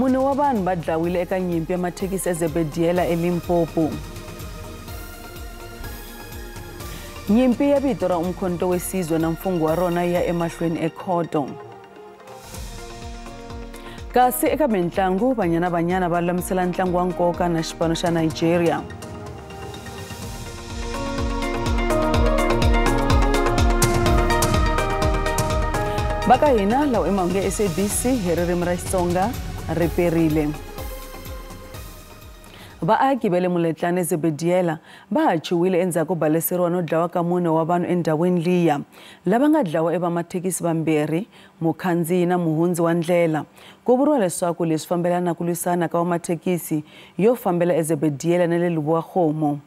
Mune wa vanhu va dlawile eka nyimpi ya mathekisi eZebediela eLimpopo. Nyimpi ya vito ra Umkhonto we Sizwe na mfungho wa rona ya emahlweni ekhoto. Kasi eka mintlangu, Banyana Banyana va lulamisela ntlangu wa nkoka na xipano xa Nigeria. Va ka hina lawa i mahungu ya SABC hi ririmi ra Xitsonga ri perile. Vaaki va le Moletlane Zebediela va hachiwile endzhaku ko baleseriwa no dlawa ka mune wa vanhu endhawini liya. Lava nga dlawa i vamathekisi vambirhi, mukhandziyi na muhundzi wa ndlela. Ku vuriwa leswaku leswi fambelana na ku lwisana ka vamathekisi yo fambela eZebediela na le Lebowa-Kgomo.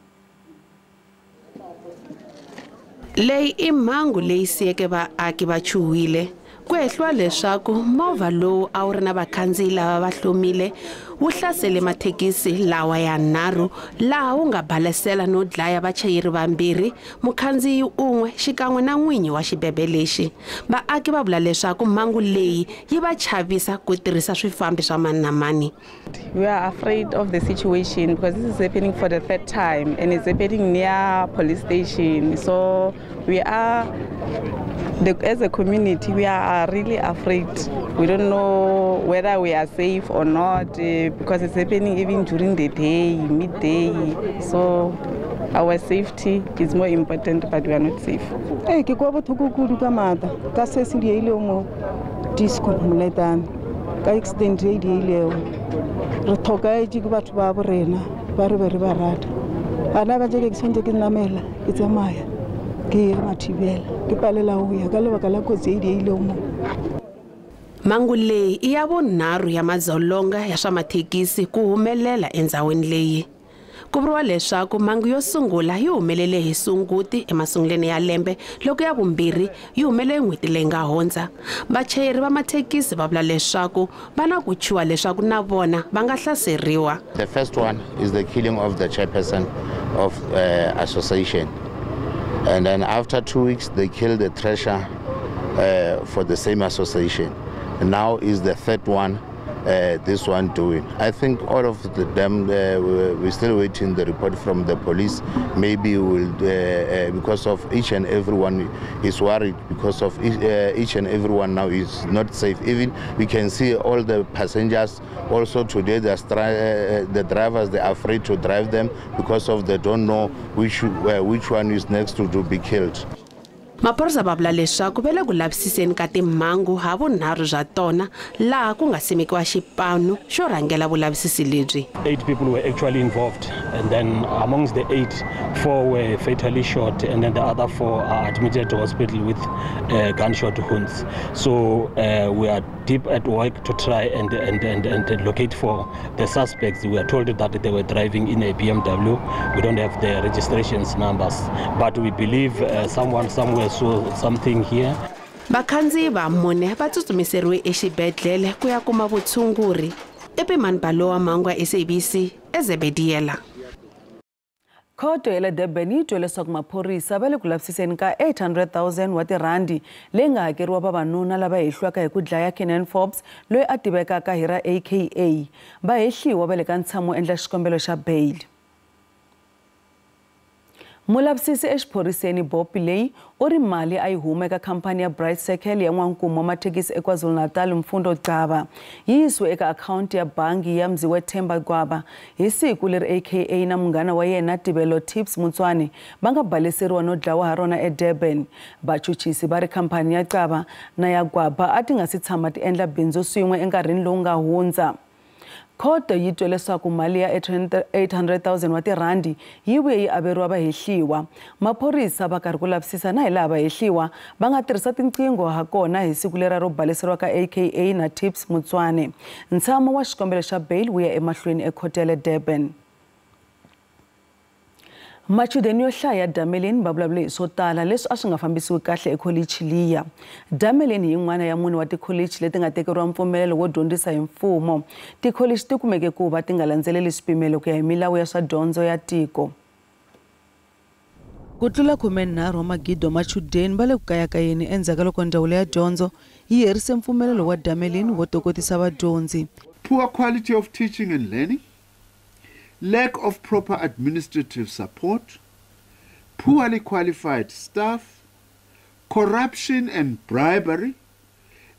Leyi i mhangu leyi siyeke vaaki va chuhile. Ku hehliwa leswaku movha lowu a wu ri na vakhandziyi lava va hlomile wu hlasele mathekisi lawa ya nharhu laha wu nga balesela no dlaya vachayeri vambirhi, mukhandziyi un'we xikan'we na n'winyi wa xibebe lexi. Vaaki va vula leswaku mhangu leyi yi va chavisa ku tirhisa swifambi swa mani na mani. We are afraid of the situation because this is happening for the third time and it's happening near police station. So we are, as a community, we are really afraid. We don't know whether we are safe or not because it's happening even during the day, midday. So our safety is more important, but we are not safe. Hey, ke kwa botlhoko kudu ka maatla ka se se diehileng mo disco Moletlane ka accident e diehileng. Re tlhokaetse ke batho ba bo rena ba re be re ba rata. Bana ba ke tshwanetse ke namela ke tsamaya ke ye Mathibela ke palela ho ya ka lebaka la kotsi e diehileng mo. Mhangu leyi i ya vunharhu ya madzolonga ya swa mathekisi ku humelela endhawini leyi. Ku vuriwa leswaku mhangu yo sungula yi humelele hi Sunguti emasungulweni ya lembe, loko ya vumbirhi yi humelele n'hweti leyi nga hundza. Vachayeri va mathekisi va vula leswaku va na ku chuha leswaku na vona va nga hlaseriwa. The first one is the killing of the chairperson of association. And then after 2 weeks they killed the treasurer for the same association. Now is the third one, this one doing. I think all of them, we're still waiting the report from the police. Maybe we'll, because of each and everyone is worried, because of each and everyone now is not safe. Even we can see all the passengers also today, the drivers, they are afraid to drive them because of they don't know which one is next to be killed. Maphorisa va vula leswaku va le ku lavisiseni ka timhangu ha vunharhu bya tona laha ku nga simekiwa xipano xo rhangela vulavisisi lebyi. 8 people were actually involved, and then amongst the 8, 4 were fatally shot, and then the other 4 are admitted to hospital with gunshot wounds. So we are deep at work to try and locate for the suspects. We are told that they were driving in a BMW. We don't have the registrations numbers, but we believe someone somewhere saw something here. Vakhandziyi va mune va tsutsumiseriwe exibedhlele ku ya kuma vutshunguri. Epimani Balowa, mahungu ya SABC eZebediela. Khoto ya le Durban yi twe leswaku maphorisa va le ku lavisiseni ka 800,000 wa tirhandi leyi nga hakeriwa vavanuna lava hehliwaka hi ku dlaya Kenan Forbes loyi a tivekaka hi ra AKA. Va hehliwa va le ka ntshamo endla xikombelo xa bail. Mulavisisi exiphoriseni Bob Pillay u ri mali a yi huma eka khampani ya Bright Circle ya n'wankumu wa mathekisi eKwaZulu-Natal Mfundo Gcaba yi yisiwe eka akhawunti ya bangi ya Mziwethemba Gwaba hi siku leri AKA na munghana wa yena Tibelo Tips Mutswane va nga baleseriwa no dlawa ha rona eDurban. Vachuchisi va ri khampani ya Gcaba na ya Gwaba a ti nga si tshama ti endla bindzu swin'we enkarhini lowu nga hundza. Khoto yi twe leswaku mali ya 800,000 wa tirhandi yi vuye yi averiwa vahehliwa. Maphorisa va karhi ku lavisisa na hi laha vahehliwa va nga tirhisa tinqingho ha kona hi siku lera ro baleseriwa ka AKA na Tips Mutswane. Ntshamo wa xikombelo xa bail wu ya emahlweni ekhoto ya le Durban. Machudeni yo hlaya Damelin va vulavule hi swo tala leswi a swi nga fambisiwi kahle ekholichi liya. Damelin hi yin'wana ya mune wa tikholichi leti nga tekeriwa mpfumelelo wo dyondzisa hi mfumo. Tikholichi ti kumeke ku va ti nga landzeleli swipimelo ku ya hi milawu ya swa dyondzo ya tiko. Ku tlula 13 wa magidi wa machudeni va le ku kayakayeni endzhaku ka loko ndzawulo ya dyondzo yi herise mpfumelelo wa Damelin wo tokotisa vadyondzi. Poor quality of teaching and learning, lack of proper administrative support, poorly qualified staff, corruption and bribery,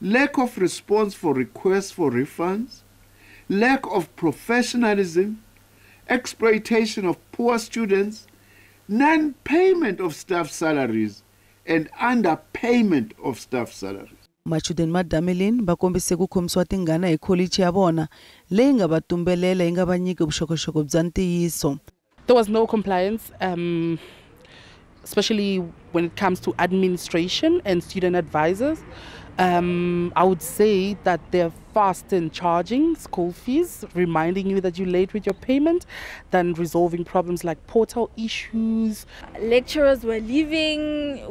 lack of response for requests for refunds, lack of professionalism, exploitation of poor students, non-payment of staff salaries, and underpayment of staff salaries. Machudeni ma Damelin va kombise ku khomisiwa tingana hi kholichi ya vona leyi nga va tumbelela yi nga va nyiki vuxokoxoko bya ntiyiso. There was no compliance, especially when it comes to administration and student advisors. I would say that they're fast in charging school fees, reminding you that you're late with your payment, than resolving problems like portal issues. Lecturers were leaving,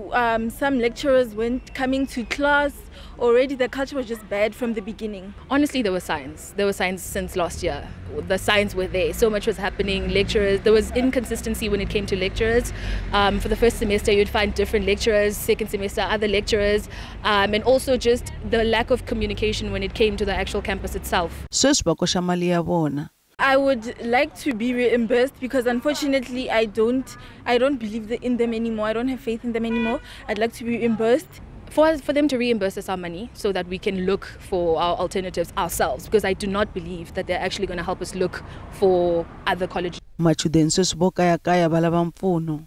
some lecturers weren't coming to class. Already the culture was just bad from the beginning. Honestly, there were signs. There were signs since last year. The signs were there. So much was happening. Lecturers, there was inconsistency when it came to lecturers. For the first semester, you'd find different lecturers, second semester, other lecturers, and also just the lack of communication when it came to the actual campus itself. Sweswi va koxa mali ya vona. I would like to be reimbursed because unfortunately I don't believe in them anymore. I don't have faith in them anymore. I'd like to be reimbursed. For them to reimburse us our money so that we can look for our alternatives ourselves, because I do not believe that they're actually going to help us look for other colleges. Machudeni sweswi vo kayakaya va lava mpfuno.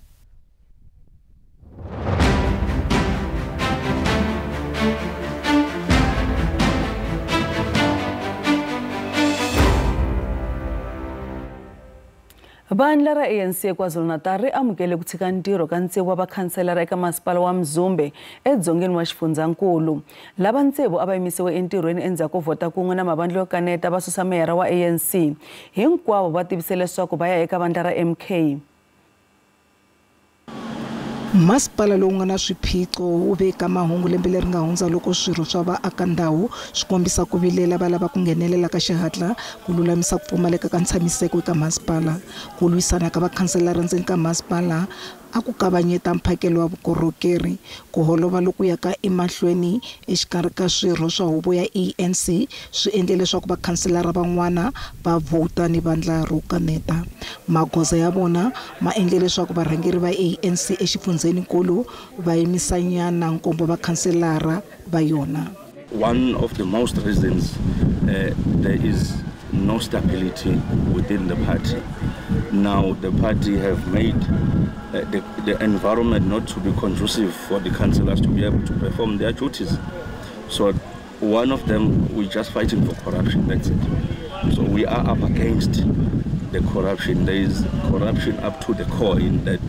Vandla ra ANC eKwaZulu-Natal ri amukele ku tshika ntirho ka tsevu wa vakhanselara eka masipala wa Mzumbe edzongeni wa xifundzankulu. Lava tsevu a va yimisiwe entirhweni endzhaku ko vhota kun'we na mavandla yo kaneta va susa meyara wa ANC. Hinkwavo va tivise leswaku va ya eka vandla ra MK. Masipala lowu nga na swiphiqo wu veka mahungu lembe leri nga hundza loko swirho swa vaakandhawu swi kombisa ku vilela va lava ku nghenelela ka xihatla ku lulamisa ku pfumaleka ka ntshamiseko eka masipala. Ku lwisana ka vakhanselara ndzeni ka masipala a ku kavanyeta mphakelo wa vukorhokeri. Ku holova loku yaka emahlweni exikarhi ka swirho swa huvo ya ANC swi endle leswaku vakhanselara van'wana va vhota ni vandla ro kaneta. Magoza ya vona ma endle leswaku varhangeri va ANC exifundzhenikulu va yimisanyana nkombo vakhanselara va yona. One of the most reasons there is no stability within the party. Now the party have made the environment not to be conducive for the councillors to be able to perform their duties. So one of them, we're just fighting for corruption, that's it. So we are up against the corruption. There is corruption up to the core in that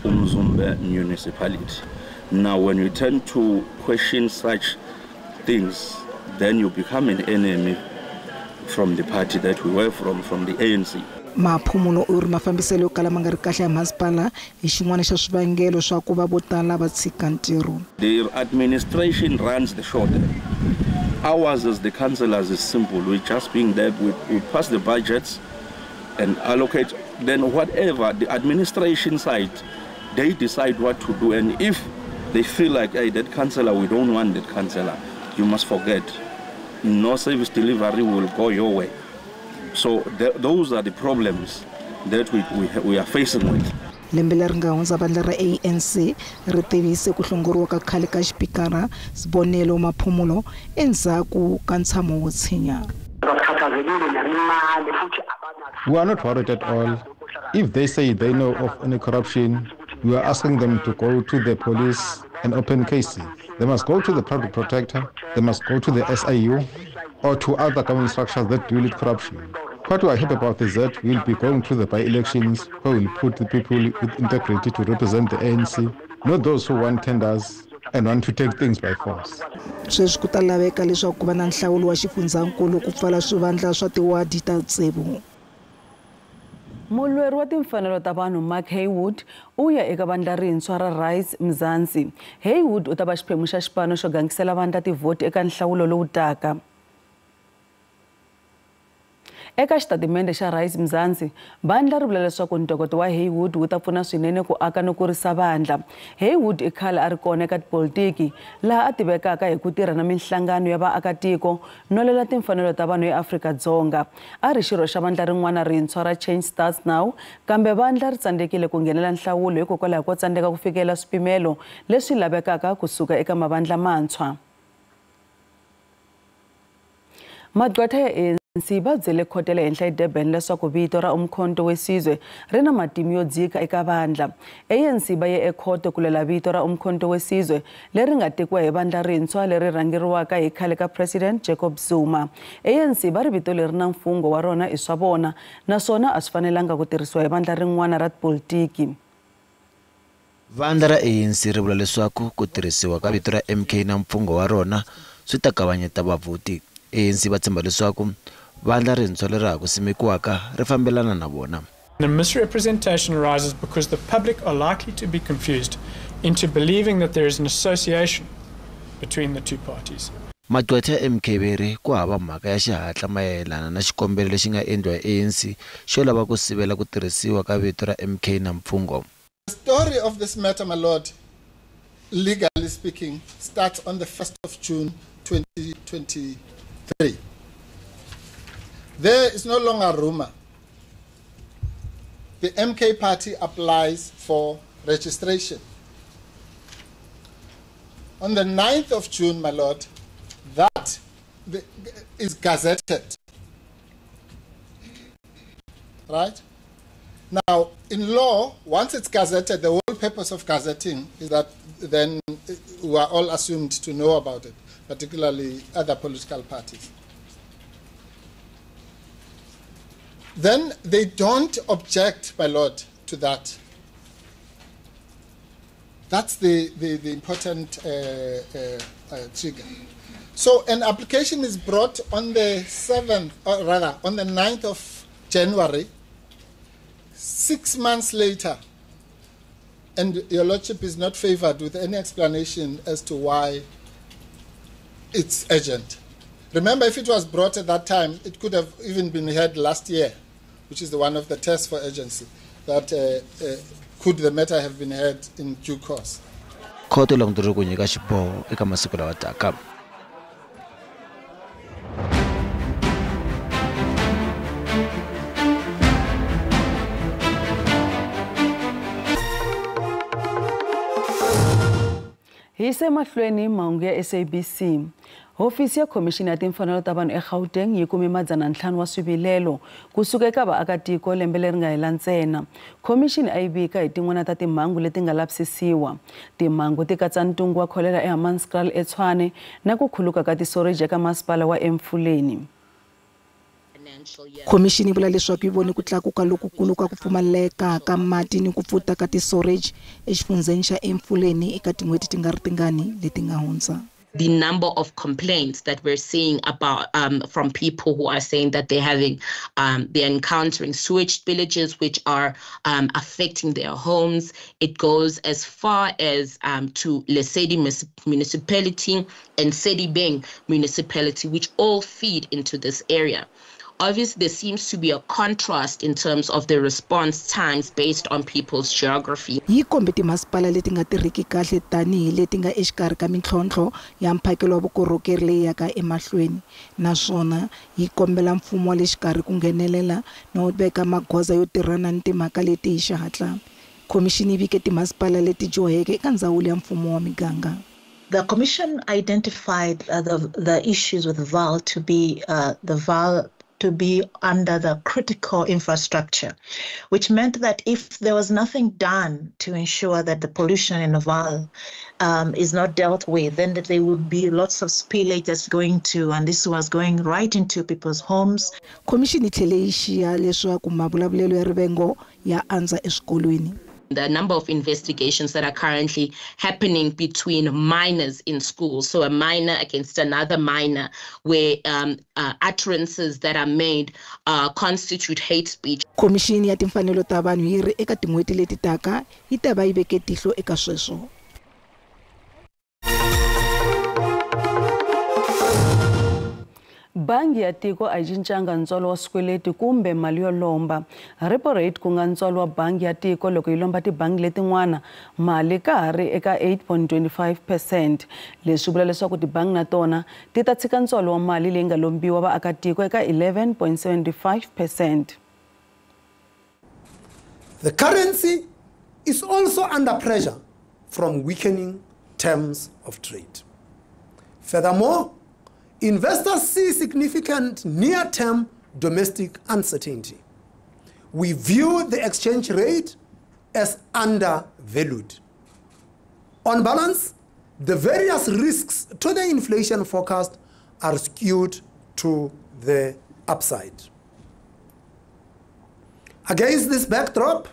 Umzumbe municipality. Now when you tend to question such things, then you become an enemy from the party that we were from the ANC. Maphumulo u ri mafambiselo yo kala ma nga ri kahle ya masipala hi xin'wana xa swivangelo swa ku va vo tala va tshika ntirho. The administration runs the show there. Ours as the councillors is simple. We're just being there. We pass the budgets and allocate. Then whatever the administration side, they decide what to do. And if they feel like, hey, that councillor, we don't want that councillor, you must forget. No service delivery will go your way. So those are the problems that we are facing with. Lembe leri nga hundza vandla ra ANC ri tivise ku hlongoriwa ka khale ka xipikara Sibonelo Maphumulo endzhaku ka ntshamo wo tshinya. We are not worried at all. If they say they know of any corruption, we are asking them to go to the police and open cases. They must go to the public protector, they must go to the SIU or to other government structures that deal with corruption. What we are happy about is that we will be going to the by-elections where we will put the people with integrity to represent the ANC, not those who want tenders and want to take things by force. Sweswi ku ta laveka leswaku ku va na nhlawulo wa xifundzankulu ku pfala swivandla swa tiwadi ta tsevu. Mulweri wa timfanelo ta vanhu Mark Haywood u ya eka vandla rintshwa ra Rise Mzansi. Haywood u ta va xiphemu xa xipano xo gangisela vandla tivhoti eka nhlawulo lowu taka. Eka xitatimende xa Rise Mzansi, vandla ri vula leswaku ntokoto wa Haywood wu ta pfuna swinene ku aka no kurisa vandla. Haywood i khale a ri kona eka tipolitiki, laha a tivekaka hi ku tirha na minhlangano ya vaakatiko no lwela timfanelo ta vanhu eAfrika-Dzonga. A ri xirho xa vandla rin'wana rintshwa ra Change Starts Now, kambe vandla ri tsandzekile ku nghenela nhlawulo hikokwalaho ko tsandzeka ku fikelela swipimelo leswi lavekaka kusuka eka mavandla mantshwa. Magqwetha ya ANC va byele khoto ya le henhla eDurban leswaku vito ra Umkhonto weSizwe ri na matimu yo dzika eka vandla. ANC va ye ekhoto ku lwela vito ra Umkhonto weSizwe leri nga tekiwa hi vandla rintshwa leri rhangeriwaka hi khale ka President Jacob Zuma. ANC va ri vito leri na mfungho wa rona i swa vona naswona a swi fanelanga ku tirhisiwa hi vandla rin'wana ra tipolitiki. Vandla ra ANC ri vula leswaku ku tirhisiwa ka vito ra MK na mfungho wa rona swi ta kavanyeta vavhoti. ANC va tshemba leswaku vandla rintshwa leri ha ku simekiwaka ri fambelana na vona. The misrepresentation arises because the public are likely to be confused into believing that there is an association between the two parties. Magqwetha ya MK va ri ku hava mhaka ya xihatla mayelana na xikombelo lexi nga endliwa hi ANC xo lava ku sivela ku tirhisiwa ka vito ra MK na mfungho. The story of this matter, my lord, legally speaking, starts on the 1st of June 2023. There is no longer rumor. The MK party applies for registration. On the 9th of June, my lord, that is gazetted. Right? Now, in law, once it's gazetted, the whole purpose of gazetting is that then we are all assumed to know about it, particularly other political parties. Then they don't object, my lord, to that. That's the important trigger. So an application is brought on the 7th, or rather, on the 9th of January, 6 months later, and your lordship is not favored with any explanation as to why it's urgent. Remember, if it was brought at that time, it could have even been heard last year, which is the one of the tests for urgency, that could the matter have been heard in due course. Khoto languteriwe ku nyika xiboho eka masiku lawa taka. Hi se mahlweni mahungu ya SABC. Hofisi ya Khomixini ya Timfanelo ta Vanhu eGauteng yi kume 500 wa swivilelo kusuka eka vaakatiko lembe leri nga hela ntsena. Khomixini a yi vika hi tin'wana ta timhangu leti nga lavisisiwa. Timhangu ti katsa ntungu wa kholera eHammanskraal eTshwane na ku khuluka ka tisoriji eka masipala wa Emfuleni. Khomixini yi vula leswaku yi vone ku tlakuka lokukulu ka ku pfumaleka ka mati ni ku pfuta ka tisoriji exifundzheni xa Emfuleni eka tin'hweti ti nga ri tingani leti nga hundza. The number of complaints that we're seeing about from people who are saying that they're having, they're encountering sewage spillages which are affecting their homes. It goes as far as to Lesedi municipality and Sedibeng municipality, which all feed into this area. Obviously, there seems to be a contrast in terms of the response times based on people's geography. Yi kombe timasipala leti nga tirhiki kahle tanihi leti nga exikarhi ka mintlhontlho ya mphakelo wa vukorhokeri leyi yaka emahlweni, naswona yi kombela mfumo wa le xikarhi ku nghenelela no veka magoza yo tirhana ni timhaka leti hi xihatla. Khomixini yi vike timasipala leti dyoheke eka ndzawulo ya mfumo wa miganga. The commission identified the issues with Vaal to be the Vaal to be under the critical infrastructure, which meant that if there was nothing done to ensure that the pollution in Vaal is not dealt with, then that there would be lots of spillage that's going to, and this was going right into people's homes. Commission yi tlhele yi xiya leswaku mavulavulelo ya rivengo ya andza eswikolweni. The number of investigations that are currently happening between minors in schools, so a minor against another minor, where utterances that are made constitute hate speech. Khomixini ya timfanelo ta vanhu yi ri eka tin'hweti leti taka yi ta va yi veke tihlo eka sweswo. Bangi ya tiko a yi cincanga ntswalo wa swikweleti kumbe mali yo lomba. Repo rate ku nga ntswalo wa bangi ya tiko loko yi lomba tibangi letin'wana mali ka ha ri eka 8.25%. Leswi vula leswaku tibangi na tona ti ta tshika ntswalo wa mali leyi nga lombiwa vaakatiko eka 11.75%. The currency is also under pressure from weakening terms of trade. Furthermore, investors see significant near-term domestic uncertainty. We view the exchange rate as undervalued. On balance, the various risks to the inflation forecast are skewed to the upside. Against this backdrop,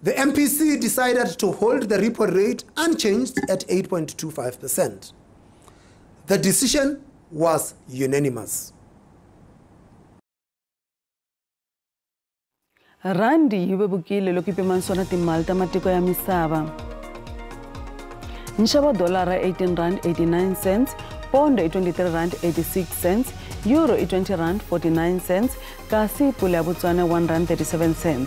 the MPC decided to hold the repo rate unchanged at 8.25%. The decision was unanimous. Randi yi vevukile loko yi pimanisiwa na timali ta matiko ya misava. Nxavo dolara R18.89, pondo i R23.86, euro i R20.49, kasi pula ya Botswana R1.37.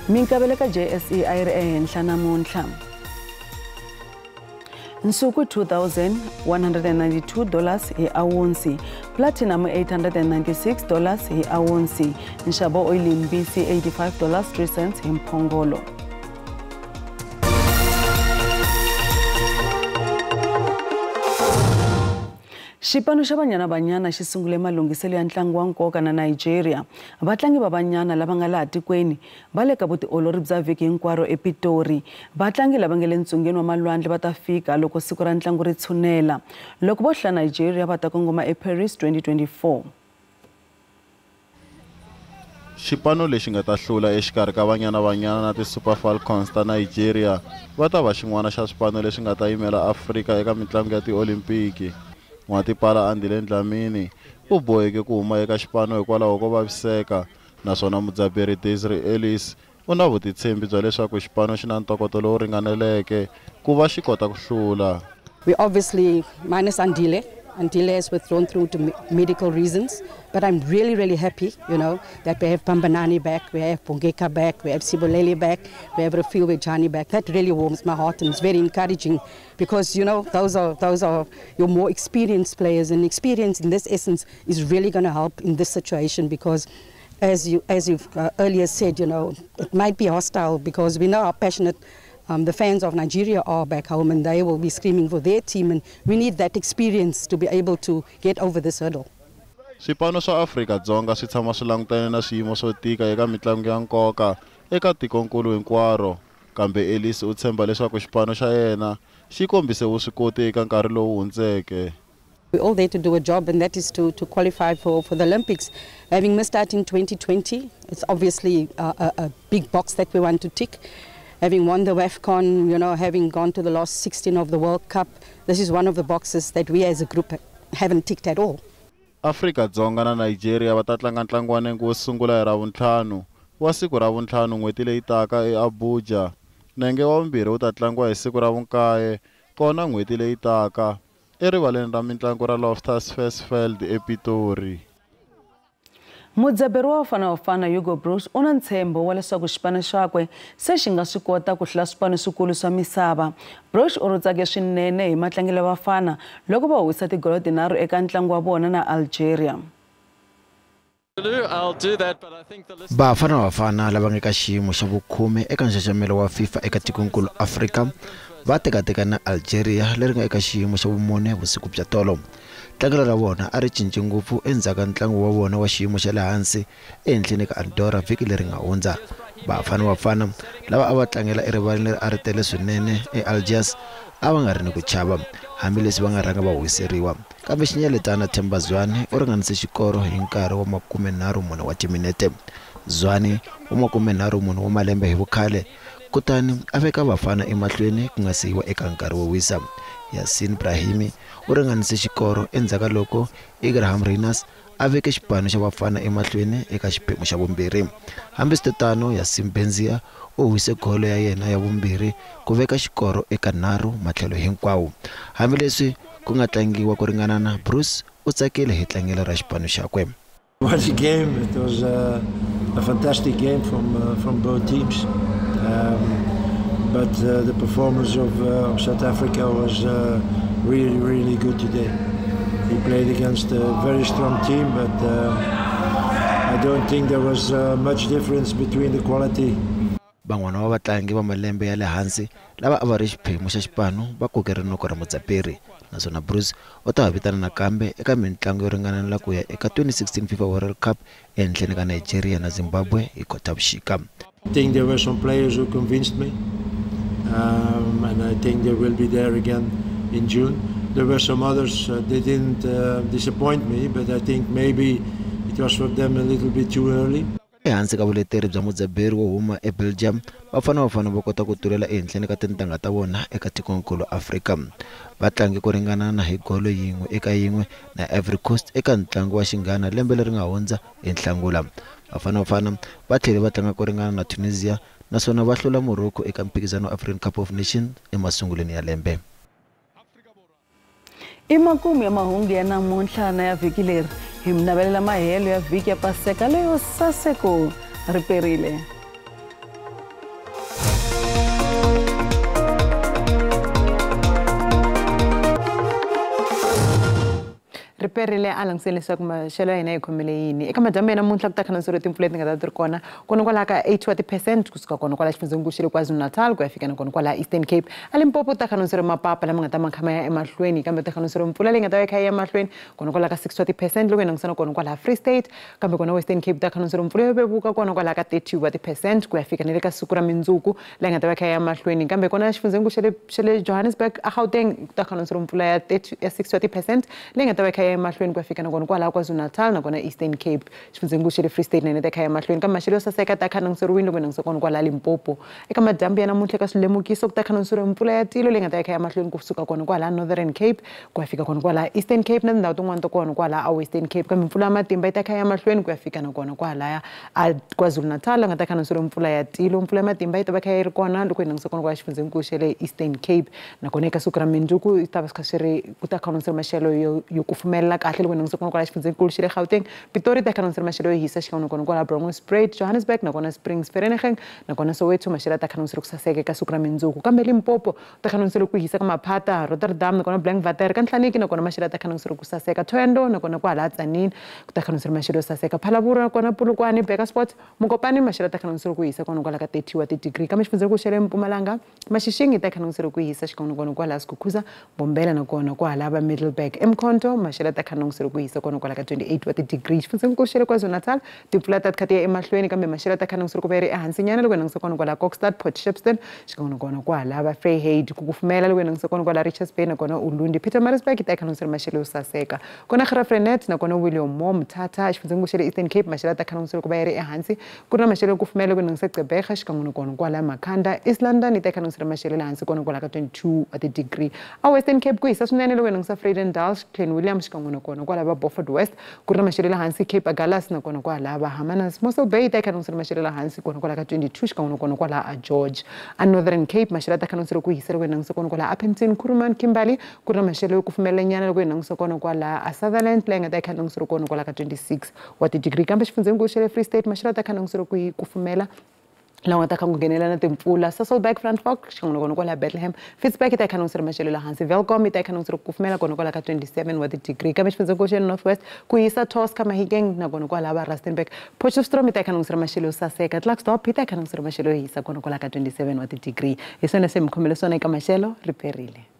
Minkavelo ka JSE a yi ri ehenhla namuntlha. Nsuku $2,192 hi awunsi, platinum $896 hi awunsi, nxavo oyili mbisi $85.03 hi mphongolo. Xipano xa Banyana Banyana xi sungule malunghiselo ya ntlangu wa nkoka na Nigeria. Vatlangi va Banyana lava nga laha tikweni va le ka vutiolori bya vhiki hinkwaro ePitori. Vatlangi lava nga le ntsungeni wa malwandle va ta fika loko siku ra ntlangu ri tshunela. Loko vo hlula Nigeria va ta kongoma eParis 2024. Xipano lexi nga ta hlula exikarhi ka Banyana Banyana na ti-Super Falcons ta Nigeria va ta va xin'wana xa swipano leswi nga ta yimela Afrika eka mitlangu ya tiolimpiki. N'watipala Andile Dlamini u boheke ku huma eka xipano hikwalaho ko vaviseka, naswona mudzaberi Desiree Ellis u na vutitshembi bya leswaku xipano xi na ntokoto lowu ringaneleke ku va xi kota ku hlula. We obviously minus Andile. Andile has withdrawn through to medical reasons, but I'm really, really happy, you know, that we have Pambanani back, we have Bongeka back, we have Sibulele back, we have Refiloe Jani back. That really warms my heart and it's very encouraging because, you know, those are your more experienced players, and experience in this essence is really going to help in this situation because, as you've earlier said, you know, it might be hostile because we know how passionate the fans of Nigeria are back home, and they will be screaming for their team, and we need that experience to be able to get over this hurdle. Swipano swa Afrika-Dzonga swi tshama swi langutane na swiyimo swo tika eka mitlangu ya nkoka eka tikonkulu hinkwaro, kambe Ellis u tshemba leswaku xipano xa yena xi kombise vuswikoti eka nkarhi lowu hundzeke. We're all there to do a job, and that is to qualify for the Olympics. Having missed out in 2020, it's obviously a big box that we want to tick. Having won the WAFCON, you know, having gone to the last 16 of the World Cup, this is one of the boxes that we as a group haven't ticked at all. Afrika-Dzonga na Nigeria va ta tlanga ntlangu wa nenge wo sungula hi Ravuntlhanu wa siku ra vuntlhanu n'hweti leyi taka eAbuja. Nenge wa vumbirhi wu ta tlangiwa hi siku ra vunkaye kona n'hweti leyi taka erivaleni ra mitlangu ra Loftus Versfeld ePitori. Mudzaberi wa Bafana Bafana Hugo Broos u na ntshembo wa leswaku xipano xakwe se xi nga swi kota ku hlula swipano swikulu swa misava. Broos u rhutsake swinene hi matlangelo ya Bafana loko va howisa tigolo tinharhu eka ntlangu wa vona na Algeria. Bafana Bafana lava nga eka xiyimo xa vukhume eka nxaxamelo wa FIFA eka tikonkulu Afrika va tekateka na Algeria leri nga eka xiyimo xa vumune vusiku bya tolo. Tlangelo ra vona a ri cinci ngopfu endzhaku ka ntlangu wa vona wa xiyimo xa le hansi ehenhleni ka Andorra vhiki leri nga hundza. Bafana Bafana lava a va tlangela erivaleni leri a ri tele swinene eAlgiers a va nga ri ni ku chava hambileswi va nga rhanga va wiseriwa, kambe xinyeletana Themba Zwane u ringanise xikoro hi nkarhi wa 34 wa timinete. Zwane wa 34 wa malembe hi vukhale kutani a veka Bafana emahlweni ku nga siyiwa eka nkarhi wo wisa. Yasin Brahimi u ringanise xikoro endzhaku ka loko Ibrahim Rinas a veke xipano xa Bafana emahlweni eka xiphemu xa vumbirhi. Hambiswiritano, Yasin Benzia u wise golo ya yena ya vumbirhi ku veka xikoro eka nharhu matlhelo hinkwawo. Hambileswi ku nga tlangiwa ku ringana na Broos u tsakile hi tlangelo ra xipano xakwe. What a game. It was a fantastic game from both teams. But the performance of South Africa was really, really good today. We played against a very strong team, but I don't think there was much difference between the quality. Van'wana va vatlangi va malembe ya le hansi lava a va ri xiphemu xa xipano va koke rinoko ra Mudzaberi, naswona Bruce u ta va vitana nakambe eka mitlangu yo ringanela ku ya eka 2016 FIFA World Cup ehenhleni ka Nigeria na Zimbabwe hi Khotavuxika. I think there were some players who convinced me, and I think they will be there again in June. There were some others, they didn't disappoint me, but I think maybe it was for them a little bit too early. Ehansi ka vuleteri bya Mudzaberi wo huma eBelgium, Bafana Bafana va kota ku tulela ehenhleni ka tintangha ta vona eka tikonkulu Afrika. Va tlange ku ringanana hi golo 1-1 na Ivory Coast eka ntlangu wa xinghana lembe leri nga hundza hi Nhlangula. Bafana Bafana va tlhele va tlanga ku ringana na Tunisia naswona va hlula Morocco eka mphikizano wa African Cup of Nations emasungulweni ya lembe. I makumu ya mahungu ya namuntlha na ya vhiki leri. Hi mi navelela mahelo ya vhiki ya Paseka leyo saseko ri perile. Riperile a langutiseni leswaku maxelo ya hina yi khomile yini eka madyambu ya namuntlha ku ta khanandzeriwa timpfula leti nga ta ti ri kona kona kwalaha ka 8 wa ti-percent kusuka kona kwala xifundzenikulu xa le KwaZulu-Natal ku ya fika na kona kwalaha Eastern Cape. A Limpopo ku ta khanandzeriwa mapapa lama nga ta ma kha ma ya emahlweni, kambe ku ta khanandzeriwa mpfula leyi nga ta va yi kha yi ya emahlweni kona kwalaha ka 6 wa ti-percent loko hi langutisana kona kwalaha Free State, kambe kona Western Cape ku ta khanandzeriwa mpfula yo vevuka kona kwalaha ka 30 wa ti-percent ku ya fika na le ka siku ra mindzuku leyi nga ta va yi kha yi ya emahlweni, kambe kona xifundzenikulu xa le Johannesburg a Gauteng ku ta khanandzeriwa mpfula ya 6 wa ti-percent leyi nga ta va yi kha yi ya emahlweni ku ya fika na kona kwalaha KwaZulu-Natal na kona Eastern Cape. Xifundzenikulu xa le Free State na yona ta kha ya emahlweni, kambe maxelo yo saseka ta khanandzeriwile loko hi langutisa kona kwalaha Limpopo. Eka madyambu ya namuntlha eka swilemukiso ku ta khanandzeriwa mpfula ya tilo leyi nga ta ya kha ya emahlweni kusuka kona kwalaha Northern Cape ku ya fika kona kwalaha Eastern Cape na tindhawu tin'wana ta kona kwalaha a Western Cape, kambe mpfula ya matimba yi ta kha ya emahlweni ku ya fika na kona kwalaya a KwaZulu-Natal la nga ta khanandzeriwa mpfula ya tilo. Mpfula ya matimba yi ta va kha yi ri kona loko hi langutisa kona kwala xifundzenikulu xa le Eastern Cape, nakona eka siku ra mindzuku yi ta va swi kha swi ri ku ta khanandzeriwa maxelo yo kufumela kahle loko hi langutisa kona kwala xifundzenikulu xa le Gauteng. Pitori ta khanandzeriwa maxelo yo hisa xikan'we nakona kwala Bronkhorstspruit, Johannesburg nakona Springs, Vereeniging nakona Soweto maxelo ta khanandzeriwa ku saseka eka siku ra mindzuku, kambe Limpopo ta khanandzeriwa ku hisa ka Maphata, Rotterdam nakona Blankwater, ka Nhlaniki nakona maxelo ta khanandzeriwa ku saseka, Thohoyandou nakona kwala Tzaneen ku ta khanandzeriwa maxelo yo saseka, Phalaborwa nakona Polokwane, Burgersfort, Mokopane maxelo ta khanandzeriwa ku hisa kona kwala ka 30 wa ti-degree, kambe xifundzenikulu xa le Mpumalanga Mashishing ta khanandzeriwa ku hisa xikan'we nakona kwala Skukuza, Bombela nakona kwala va Middelburg, eMkhonto maxelo ta khanandzeriwa ku hisa kona kwala ka 28 wa ti-degree. Xifundzenikulu xa le KwaZulu-Natal timpfula ta kha ti ya emahlweni, kambe maxelo ta khanandzeriwa ku va yi ri ehansinyana loko hi langutisa kona kwala Kokstad, Port Shepstone xikan'we nakona kwala va Vryheid, ku kufumela loko hi langutisa kona kwala Richards Bay nakona Ulundi, Pietermaritzburg ta khanandzeriwa maxelo yo saseka, kona Graaff-Reinet nakona William Moore, Mthatha. Xifundzenikulu xa le Eastern Cape maxelo ta khanandzeriwa ku va yi ri ehansi, ku ri na maxelo yo kufumela loko hi langutisa Gqeberha xikan'we nakona kwala Makhanda, East London yi ta khanandzeriwa maxelo le hansi kona kwala ka 22 wa ti-degree. A Western Cape ku hisa swinene loko hi langutisa Vredendal, Clan William xikan'we nakona kwala va Beaufort West, ku ri na maxelo le hansi Cape Agulhas nakona kwala va Hermanus, Mossel Bay ta khanandzeriwa maxelo le hansi kona kwala ka 22 xikan'we nakona kwala a George. A Northern Cape maxelo ta khanandzeriwa ku hisa loko hi langutisa kona kwala Upington, Kuruman, Kimberley, ku ri na maxelo yo kufumelanyana loko hi langutisa kona kwala a Sutherland leyi nga ta khanandzeriwa kona kwala ka 26 wa ti-degree, kambe xifundzenikulu xa le Free State maxelo ta khanandzeriwa ku kufumela lawa ta kha ku nghenela na timpfula, Sasolburg, Frankfort xikan'we nakona kwala Bethlehem, Fitzburg yi ta khanandzeriwa maxelo le hansi, Welkom yi ta khanandzeriwa ku kufumela kona kwala ka 27 wa ti-degree, kambe xifundzenikulu xa le North West ku hisa Tosca, Mahikeng nakona kwala va Rustenburg, Potchefstroom yi ta khanandzeriwa maxelo yo saseka, Klerksdorp yi ta khanandzeriwa maxelo yo hisa kona kwala ka 27 wa ti-degree. Hi swona se mi khomele swona eka maxelo, ri perile.